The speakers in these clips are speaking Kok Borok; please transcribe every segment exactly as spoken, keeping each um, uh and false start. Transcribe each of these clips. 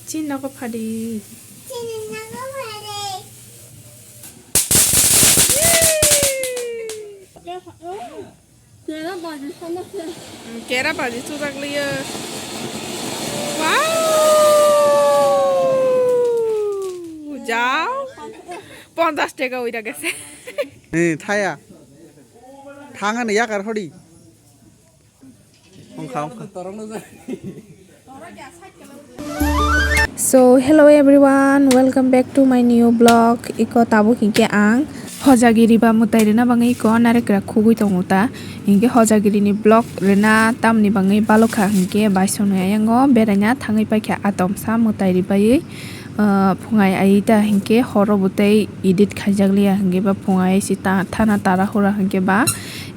Chin nogo phadi. Kera baji chujak liyo. Wow! Jao. Ponchash taka oi ragese. Eh, thaya. Thang ani yakar hodi. Ongkha, ongkha. So, hello everyone, welcome back to my new vlog. Iko tabuk hinkhe ang hojagiri ba mwtai rwna bagwi iko narekra khugwi tongo ta. Hinkhe hojagiri ni vlog rwna tamni bagwi balokha hinkhe baisongni ayango beraina thangwi paikha atomsa mwtai rwbaiwi. Ah, phungai ai ta hinkhe horo bo tei edit khaijak liya hinkhe ba phungai si ta thana tara hura hinkhe ba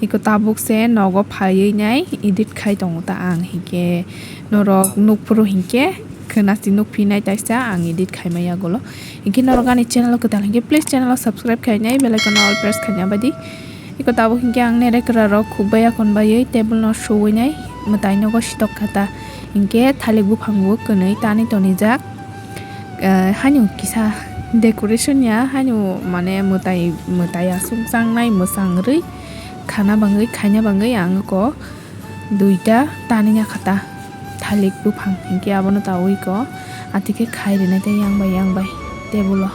iko tabuk se nogo phaiwi nai edit khai tongo ta ang hinkhe norok nukphuru hinkhe khwna si nukphi nai taisa ang edit khai maya gulo hinkhe norok ani channel o kwtal hinkhe please channel o subscribe khai nai bell icon o all press khai nai abadi. Iko tabuk hinkhe ang nerekra rok khukbai akon baiwi table no suwi nai mwtai nogo sitok kha ta hinkhe thalik buphang bo kwnwi tani tonijak. Eh, haino kisa decoration ya, haino mane mwtai, mwtai aswk changnai mwchang rwi khana bagwi, khaina bagwi ang iko duita tani ya kha ta thalik buphang, hinkhe abono tawi iko atike khai rwnai tei yang bai yang bai table o.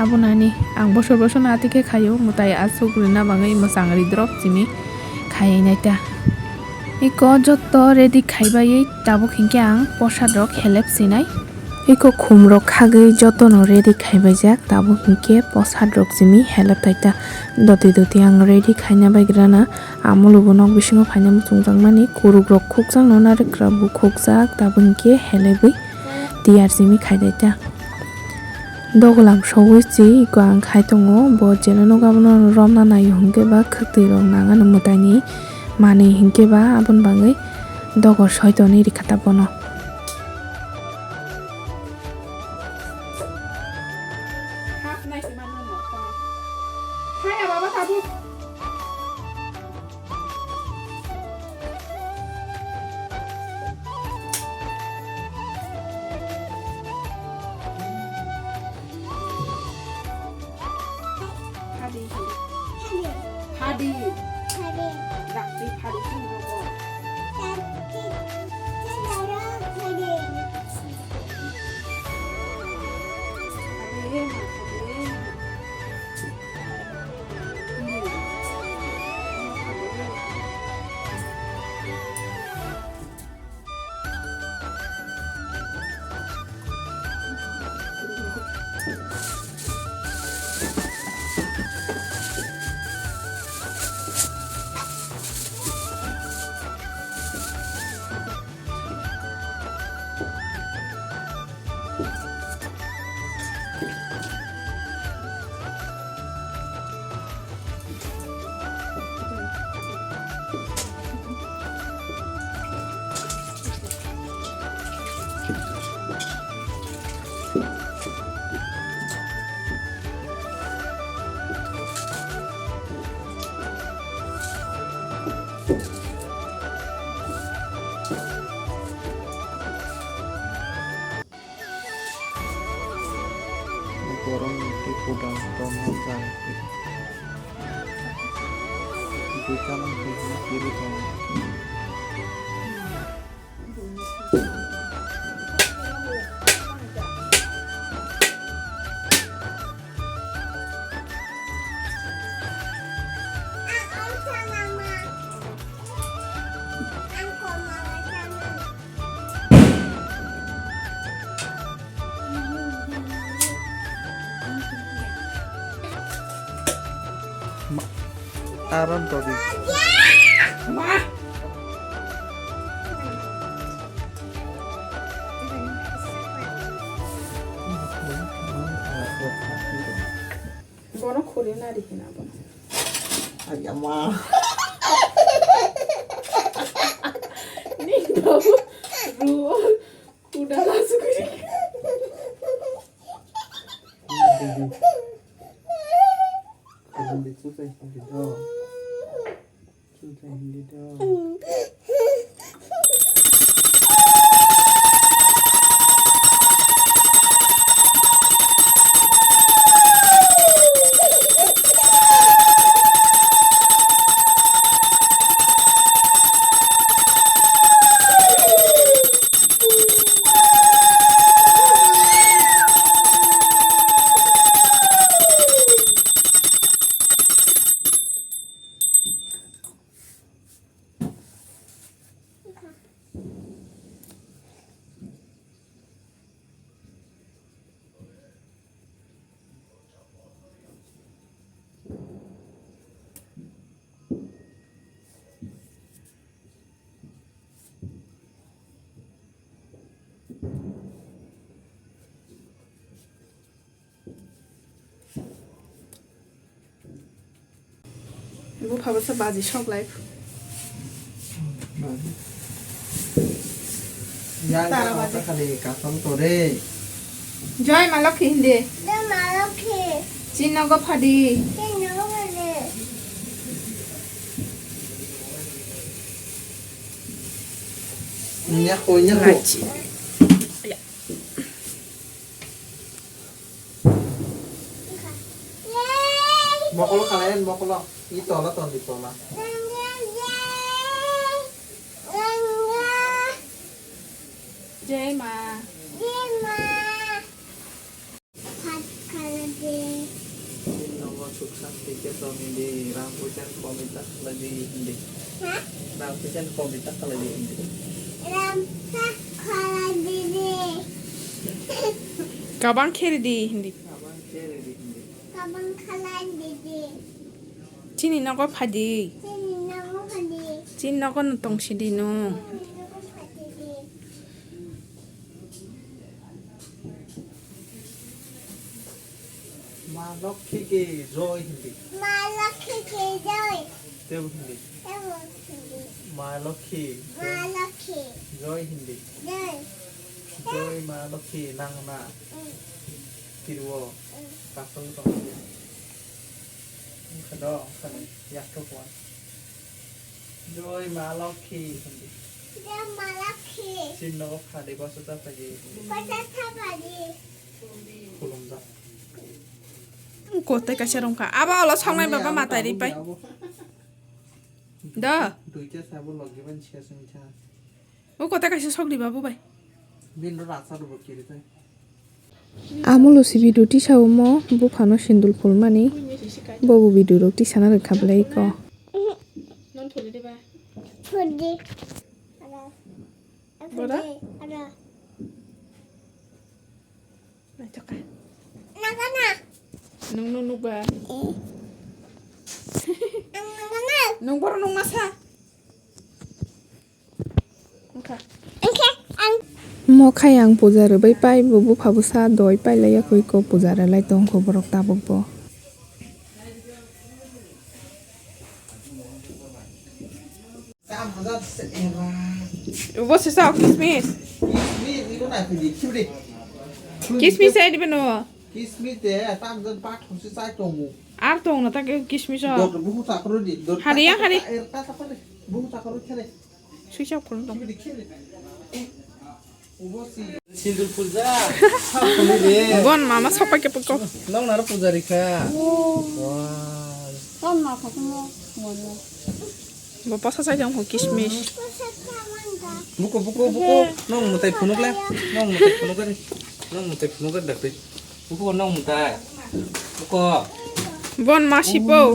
Abono ani ang bosor bosor no atike khaio, mwtai aswk rwna bagwi mwchang rwi drop simi khai nai ta. Iko jotto ready khai baiwi tabuk hinkhe ang posad rok helep sinai. Iko khum rok khagwi jotono ready khai baijak, tabuk hinkhe posad rok simi helep thai ta. Doti doti ang ready khaina baigrana, amolo bo nok bisingo phaina muchungjak mani, kuruk rok khukjakno narikra bo khukjak, tabuk hinkhe helebwi tiyar simi khai dai ta. Dogolam sogwi si iko ang khai tongo, bo jeno nogo abono romna naio hinkhe ba khwtwi rok nang ano mwtaini manwi hinkhe ba aboni bagwi dogor soi tonwi rikha ta bono. Phadi. Phadi. Phadi. Dakti phadi sini rogo. Phadi. Borok ni twi pudar rok no chai. Duita no twi hwnwi kiri tongo. Aram todi. Bono khuri nari hina bono. Ayama. Ni babu ruo kuda la sukuri. Kuda la sukuri do. Chuta hindi do. Bupha bwsa baji sok lai. Yang Tara kata baji. Kali kasam tore. Joy ma Lokhi hindi. Joy ma Lokhi. Chin nogo phadi. Chin nogo phadi. Nyakho, nyakho. Lachi. Mokolo khalai, mokolo. I tola, ton di tola. Jai ma. Phat khala di. Nogo suk santi khe tong di, rang puisa komi ta khala di hindi. Ha? Rang puisa komi ta khala di hindi. Rang ta khala di di. Kabang khe ridi hindi. Kabang khe ridi hindi. Kabang khala di di. Chini nogo phadi. Chini nogo phadi. Chini nogo no tong sidi no. Chini nogo phadi di. Ma Lokhi ki joy hindi. Ma Lokhi ki joy. Tebo hindi. Tebo hindi. Ma Lokhi. Ma Lokhi. Joy hindi. Joy. Joy Ma Lokhi nang na. Mm. Kiruo. Mm. Kasol tong. Khado, khani. Yak to kuan. Joy Ma Lokhi hindi. Joy Ma Lokhi. Chin nogo phadi basa ta phadi. Basa ta phadi. Khulumjak. Kotai kaisa rongkha. Abo olo songnai baba matai ri pai. Da. Duita sabo logi ban sia sung cha. O kotai kaisa sok di babu bai. Bin ro rasa ro bo kiri tai. Amo lo si video tisa omo buphano sindul phulmani. Bobo video rok tisana rwkha belai ko. Non thuli di ba. Thuli. Ada. Boda? Ada. Naithoka. Nagana. Nung nung nukba. Eh. Ang nagana. Nung boro nung masa. Wngkha. Wngkha ang. Mo khai ang puja rwbai pai, bo bupha bwsa doi pai lai ya koi ko puja rwlai tong kho borok tabuk bo. Ubo sisa kismis. Kismis, ibo na pidi, kibri. Kismis ai dibe no. Kismis de, tam jan pak khumsi sai tongo. Ar tong na tak kismis o. Dok buhu takro di, dok. Hari ya, hari. Er ta takro di, buhu takro khere. Switch off khulum tong. Kibri, kibri. Sindur puja. Bon mama sopai ke puko. Nong naro puja rikha. Wah. Ton ma phatung mo. Bo posa sai jong ho kismis. Buko, buko, buko. Nong mutai phunuk le. Nong mutai phunuk le. Nong mutai phunuk le dakti. Buko nong mutai. Buko. Bon masi po.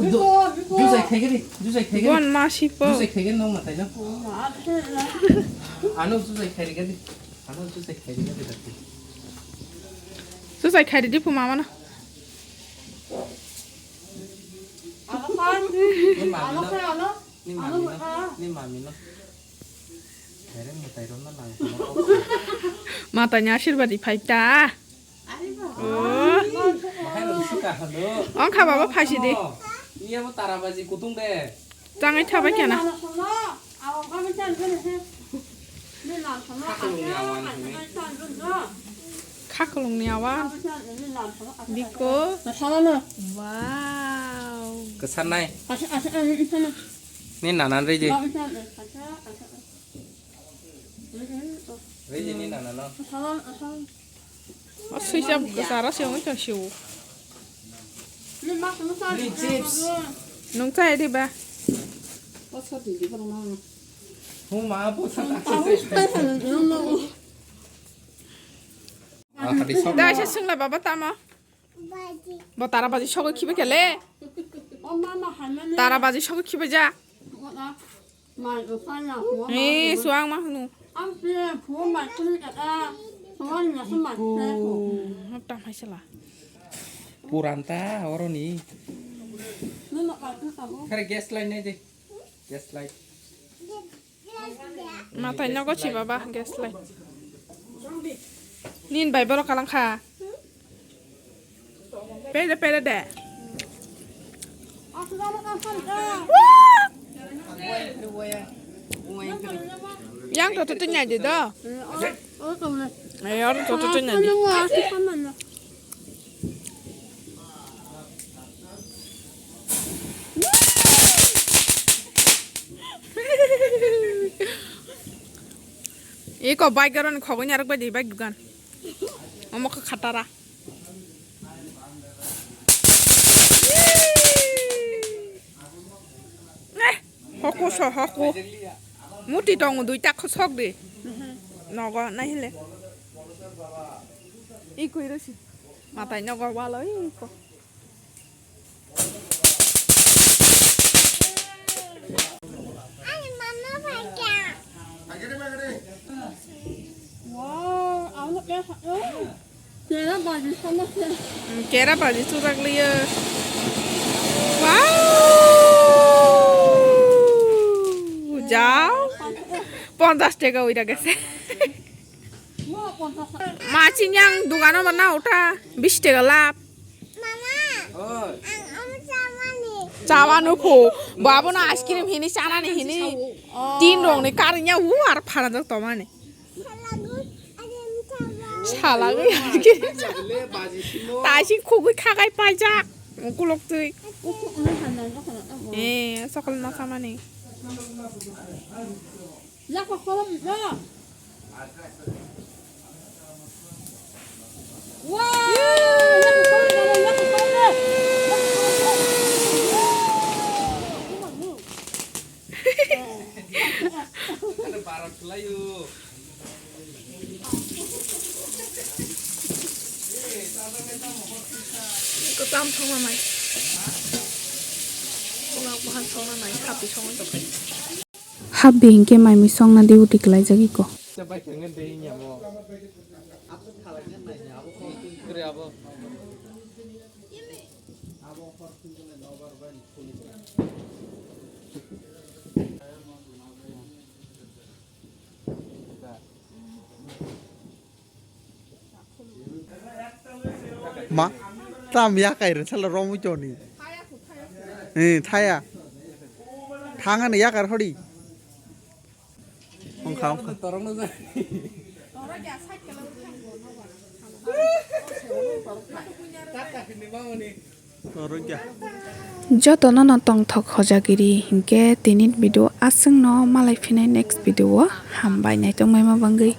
Jujai khaigari, jujai khaigari. Bon masi po. Jujai khaigari nong mutai no. Ano jujai khaigari. Ano jujai khaigari dakti. Jujai khairi di phu mama no. Ni mami no, ni mami no, ni mami no. Kere mutai rom na nang. Matanya asirbad i phai ta. Oh. Bahai no suka hano. Ong kha baba phaisi de. Iya mo tara baji kutung de. Tangai thabai kena. Khaklung ni awan hini. Khaklung ni awan. Biko. Wow. Kesan nai. Ni nanan rei de. Rei de ni nanan no. O switch off kwcharo se wngwi tong sio. Ni chips. Nwng chai di ba? Huma, bo sa ta se. Ah, hadi sok. Dai se swngla baba tamo. Bo tara baji sogo khibe kele. Tara baji sogo khibe ja. Eh, suang ma hunu. Hapta hai sala. Puran ta oroni. Khare gas line nai de. Gas line. Matai nogo si baba gas line. Nin bai borok kalang kha. Pede pede de. Yang toto tanya aja dah. Eh, orang toto tanya aja. Iko bike garoni khogoi ni arok bai di bike dugan. Omo khe khatara. Eh, hoku so hoku. Muti tongo duita khosok di. Nogo nahile. Ikoi rosi. Matai nogo walo iko. Wow, ang nak kaya sa-, oh. Kera baji sama siya. Hmm, kera baji surak liya. Wow! Jao. Ponchas taka oi ragese. Wow, ponchas taka. Ma chinyang dugano mana uta bis taka lap. Mama, ang ano chamani. Chawanu pho. Babu na ice cream hini chanani hini. Tin rong ni karinya u ar phara jak tomani. Salagu, ada yang chawa. Salagu ya. Taisi khugui khagai paijak. Ukulok tui. Eh, sokol ma chamani. Lako kolom, no. Kwcham thangma mai. Chwla buhan songna mai, happy songna tongkha. Habbi hinkhe mai mui songna duty kwlaijak iko. Ma, tam ya kai ren sala romu choni. Eh, thaya. Thangani ya kar hodi. Ongkha, ongkha. Jotono no tongthok hojagiri hinkhe tini video aswkno malai phinai next video o hambai naitokmaima bangwi.